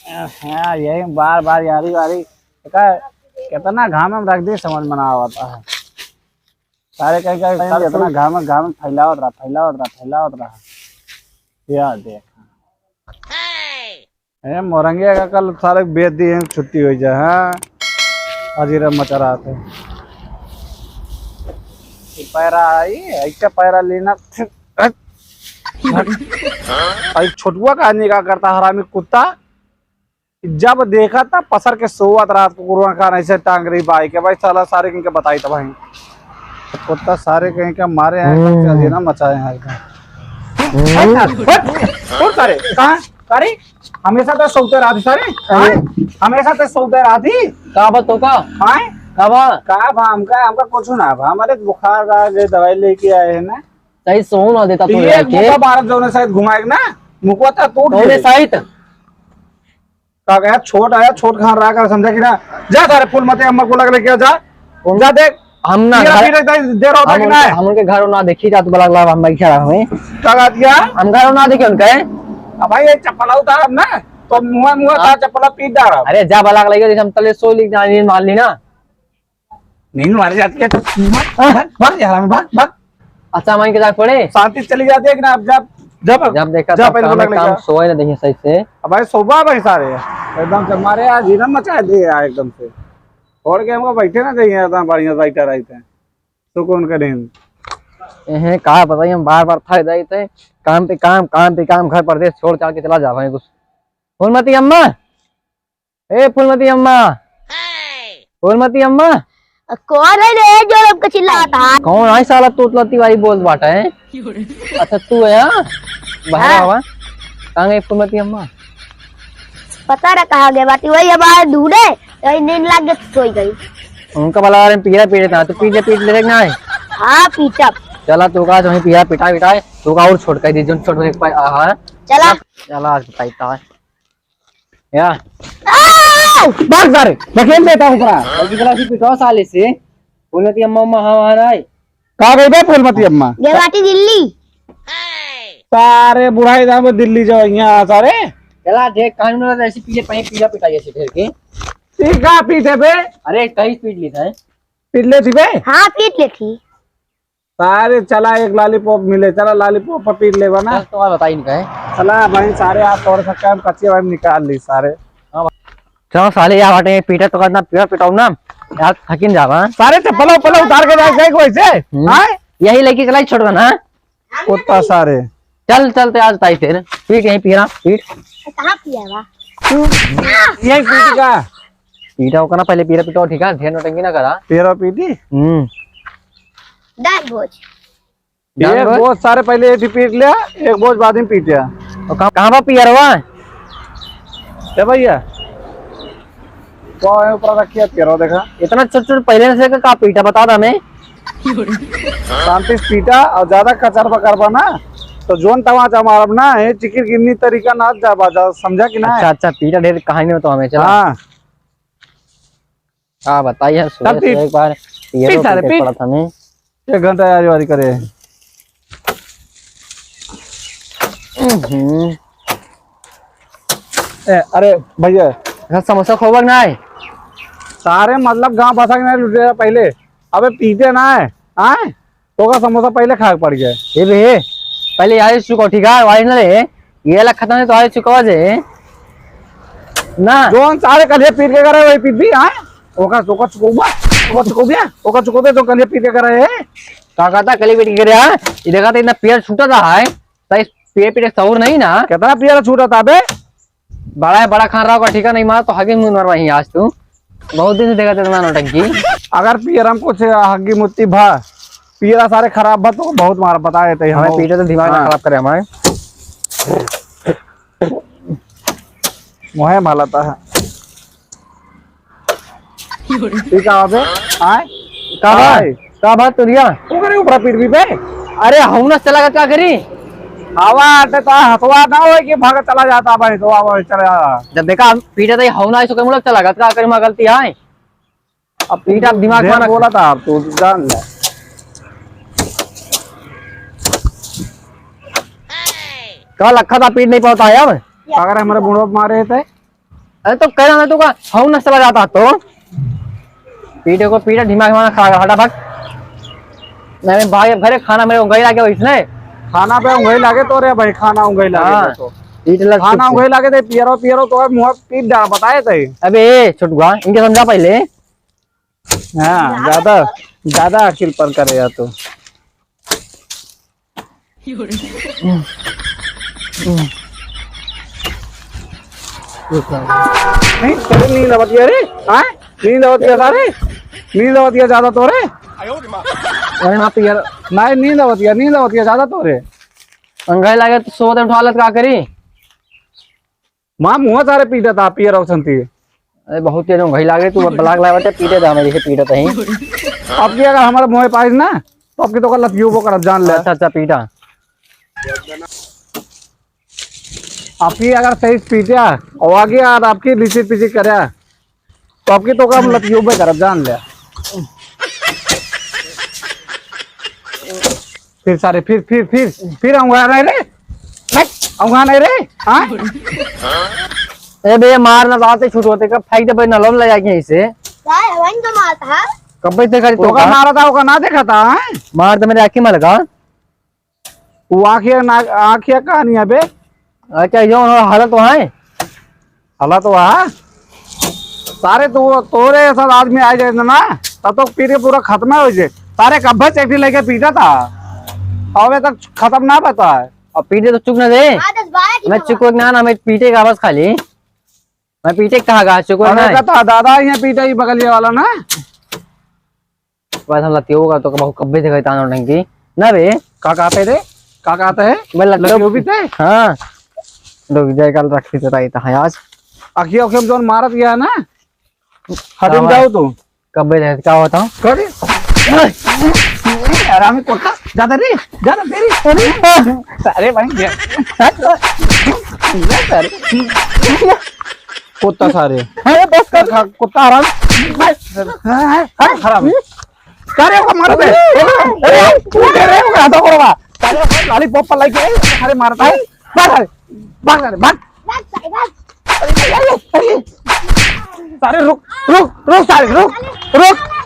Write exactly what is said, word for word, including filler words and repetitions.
हाँ, यही बार बार यारी वारी, एका कितना घाम में रख दी, समझ में ना आवत है। सारे कहीं का इतना घाम में, घाम में फैलावत रहा, फैलावत रहा, फैलावत रहा। या देख, ए मोरंगिया का कल सारे बेच दिए, छुट्टी हो जाए। हाँ, अजीरा मचा रहा था। ये पैरा आई, ऐसा पैरा लेना। आई छोटुआ का आदमी का करता, हरामी कुत्ता। जब देखा था पसर के सोवत रात को कुरुआ खान ऐसे टांग रही बाई के, भाई साला सारे इनके बताई था भाई। कुत्ता सारे कहीं का मारे हैं, एकदम से अजीरा मचाए हैं एकदम। हट, हट, उठ सारे, कहाँ? सारे, हमेशा तो सोते रहती सारे, हाँ? हमेशा तो सोते रहती। का बा तो का? हाँ? का बा? का बा? हमका, हमका कुछ ना बा, हमारे बुखार आ गए, दवाई लेके आए हैं ना। सही सोन ना देता तो पिए लेके। मुका बारह जौने साइड घुमाए ना, मुकवा ता टूट कौने गए। साइड? का गया, छोट आया, छोट खान रहा कर, समझा कि ना? जा सारे फूलमती अम्मा को लग लेके आ, जा। कौन? जा देख, हम ना मेरा घर, पीठ एकदम देर होता हम कि उनके, ना? हम उनके घर ना देखी जात बला, हम बैठा रहा हमें। का बात किया? हम घर ना देखे उनके। अब भाई, ये चप्पल उतार ना, तो मुँह, मुँह हाँ। का चप्पल पीट डाला। अरे, जा बला लगे, हम तले सो लिख जाने, मान ली ना। नींद मारी जाती है तो भाग, भाग, भाग यार, भाग, भाग। अच्छा, मान के जाके पड़े। शांति से चली जाती है कि ना, अब जब, जब, जब देखा जब तब पहले काम बोला में काम लगा। सोए ना देखिए सही से। अब भाई, सोबा भाई सारे, एकदम से मारे आज ही ना मचा दिए यार, एकदम से। छोड़ के हमको बैठे ना जाइए, एकदम बढ़िया बैठा रहते हैं। सुकून का नींद। एहे, का बताई, हम बार बार थक जाई थे, काम पे काम, काम पे काम, घर परदेस छोड़ छाड़ के चला जा भाई कुछ। फूलमती अम्मा, ए फूलमती अम्मा, फूलमती अम्मा। कौन है रे जो हमको चिल्लाता है? कौन आई साला तोतला तिवारी बोल बाटा है? अच्छा तू है, हाँ? बाहर हाँ। आवा। कहाँ गई फूलमती अम्मा? पता ना कहाँ गए बाटी, वही हमारे ढूंढे, वही नींद लग गई तो सोई गई। उनका भला यार पीरा पीरे था, तो पीरे पीट ले ना है। हाँ पीटब। चला तू का वहीं पीरा पिटा पिटा है, तू का और छोटका दी जोन छोट एक पाए आहा। चला। चला आज बताई ता। या। आ! भाग सारे, ढकेल देता हूँ ऊपरा। जल्दी चला सी पिटाओ साले से। फूलमती अम्मा अम्मा हाँ वहाँ ना है। का गई बे फूलमती अम्मा? गेवाटी दिल्ली। सारे बुढ़ाई दाम में दिल्ली जाओ यहाँ सारे। चला देख कहीं ना ऐसी पीछे पीछे पीला पिटाई ऐसे ढेर के। ठीक है पीछे बे। अरे कहीं पीट ली था। पीट ले थी बे। हाँ पीट ले थी। सारे चला एक लॉलीपॉप मिले, चला लॉलीपॉप पर पीट लेबा ना। चल, तो और बताई इनका है। चला भाई सारे आप तोड़ सकते हैं, हम कच्चे भाई निकाल ली सारे। हाँ भाई। चलो साले यार हटे पीटे तो करना पीटा पिटाऊ ना। यार थकिन जावा। सारे चप्पल उप्पल उतार के जाए जाए वैसे। हम्म। हाँ? यही लेके चलाई छोड़वा ना। कुत्ता सारे। चल चल ते आज ताई तेरे। पीट यहीं पीरा पीट। कहाँ पिया बा? यही पीट का। पीटा ओकरा पहले पीरा पिटाओ ठीक है, ढेर नौटंकी ना करा। पीरा पीटी? हम्म। दाल भोज। दाल एक भोज? बोझ सारे पहले ये पीट लिया, एक बोझ बाद में पीटिया। और कहाँ, कहाँ बा पियरवा? ए भैया, तो है ऊपर रखिया पियरवा देखा। इतना छोट छोट पहले से का, का पीटा बता दा हमें। शांति से पीटा और ज्यादा कचर बकर बा ना, तो जोन तमाचा मारब ना, ये चिकिर गिन्नी तरीका ना जा बाजा, समझा कि ना? अच्छा, अच्छा, पीटा ढेर कहानी में तो हमें चला। हाँ। हाँ, बताइए, सुबह चल, से पीट। एक बार ये पीट रो सारे, पीटे पीट। पड़ा था मैं। एक घंटा यारी वारी करे। हम्म। ए, अरे भैया। घर समोसा खोबक ना है? सारे मतलब गांव बसा के नहीं लुटे पहले। अबे पीते ना है, आए? तो का समोसा पहले खाए पड़ गया। ए बे, पहले यारी चुकाओ, ठीक है? वाली ना रे। ये वाला खत्म है तो आए चुकावा जे। ना। जोन सारे कल ये पीट के करे, वही पीट भी, हाँ? ओका, ओका चुकौबा, ओका चुकौबिया, ओका चुकौबे, जो कल ये पीट के करे है। का कहता कल ये पीट के करे, हाँ? ये देखा तो इतना पियर छूटा था, है? तो इस पियर पीटे सहूर नहीं ना? कितना पियर छूटा था बे? बड़ा है, बड़ा खान रहा होगा, ठीक है, नहीं मारा तो हगे मुंह मरवा ही आज तू। बहुत दिन से देखा तेरा नौटंकी। अगर पियरम कुछ हग्गी मुत्ती भा, पियरा सारे खराब भा तो बहुत मार बता देते हैं हमें हम। पीटे तो दिमाग ना हाँ। खराब करे हमारे। मोहे मालता है। ठीक है, अबे। आए? का बा? आए। का बा तुरिया? ओकरे ऊपर पीट भी बे। अरे, हौना चला का, का करी? हवा आते तो हथवा ना होए कि भाग चला जाता भाई, तो आवा चला जाता। जब देखा हम पीटे तो हौना, इसको कहीं मुलक चला गया, का करी, माँ गलती है। अब पीटा दिमाग ढेर मारा। बोला था आप, तू जान ले। का लखा था, पीट नहीं पाता है अब? अगर हमारे बुढ़वा मारे थे। अरे तो कह रहा मैं तो का, हूँ ना चला जाता तो। पीटे को पीटे, दिमाग हमारा खराब है, फटाफट। नहीं, भाई, अब घरे खाना मेरे उंगई लागे हो इसने। खाना पे उंगई लागे तो रे भाई, खाना उंगई लागे हाँ, तो। पीट लग खाना चुप से। उंगई लागे थे, पियरो, पियरो तो अब मुँह पीट डाल, बताए थे। अबे, ए, छोटुआ, इनके समझा पहले। हाँ, ज्यादा, ज्यादा अखिल पर करे या तो। नहीं, तेरे नींद आवतिया रे, हाँ? नींद आवतिया सारे? नींद आवतिया ज्यादा तोरे? अरे ना तो यार। नहीं, नींद आवतिया, नींद आवतिया ज्यादा तोरे। अंगाई लागे तो सोते उठा लत का करी? माँ मुँह सारे पीटत आ, पियर और संती। अरे बहुत तेज उंगई लागे, तू ब्लाक लागे बच्चा, पीटे दा मेरे से पीटत ही। अब की अगर हमारा मुँह पाइस ना, तो अब की तो का लतियो वो करब, जान ले। अच्छा, अच्छा, पीटा। अब की अगर सही पीटा, और आगे यार आपकी लीची पीची करे, तो अब की तो का हम लतियो वो करब, जान ले। फिर सारे, फिर, फिर, फिर, फिर आऊंगा नहीं रे, नहीं, आऊंगा नहीं रे, हाँ? ए बे, मार ना, दांत छूट होते, कब फेंक दे भाई, नलम ले जाके यहीं से। काय हवन तो मारता है? कब से करी तो ओका का? मारा था, ओका ना देखा था, हाँ? मार तो मेरे आँखी में लगा। वो आँखिया ना, आँखिया कहाँ नहीं है बे? अच्छा, यो हालत तो है। हला तो आ। सारे तू, तोरे सब आदमी आ जाए ना, तब तो पीटे पूरा खत्म हो जाए। सारे कब्बे चेटी लेके पीटा था, अबे तक खत्म ना बता है। अब पीटे तो चुक ना दे। हाँ, दस बारह की मैं बात। चुक ना, ना, मैं पीटे का बस खाली। मैं पीटे कहाँ गा, चुक अबे ना। कहता दादा यहाँ पीटा ही बगलिया वाला ना। बस हम लतियो का तो बहुत कब्बे से कहता हूँ ढंगी। ना बे। का कहते रे? का कहते है? मैं लतियो लतियो भी थे? हाँ। रुक जाए, कल रखी तो ताई ता है आज। अखिया उखिया में जोन मारत गया है ना? हटिम हाँ। जाओ तू। कब्बे से क्या होता हूँ? करे? आराम में कोटा। ज्यादा रे, ज्यादा तेरी। अरे। सारे भाई गया। सारे। कुत्ता सारे। अरे बस कर। खा-, कुत्ता हराम। हाँ, हाँ, हाँ, हराम। का रे, ओका मारत है? अरे, तू दे रे, ओका हाथों को रे बा। का रे, ओका लॉलीपॉप पर लाइके, अरे, मारता है। भाग, भाग, भाग, भाग। भाग, सारे, भाग। अरे, अरे, अरे, अरे। सारे रुक, रुक, रुक, सारे, रुक, रुक।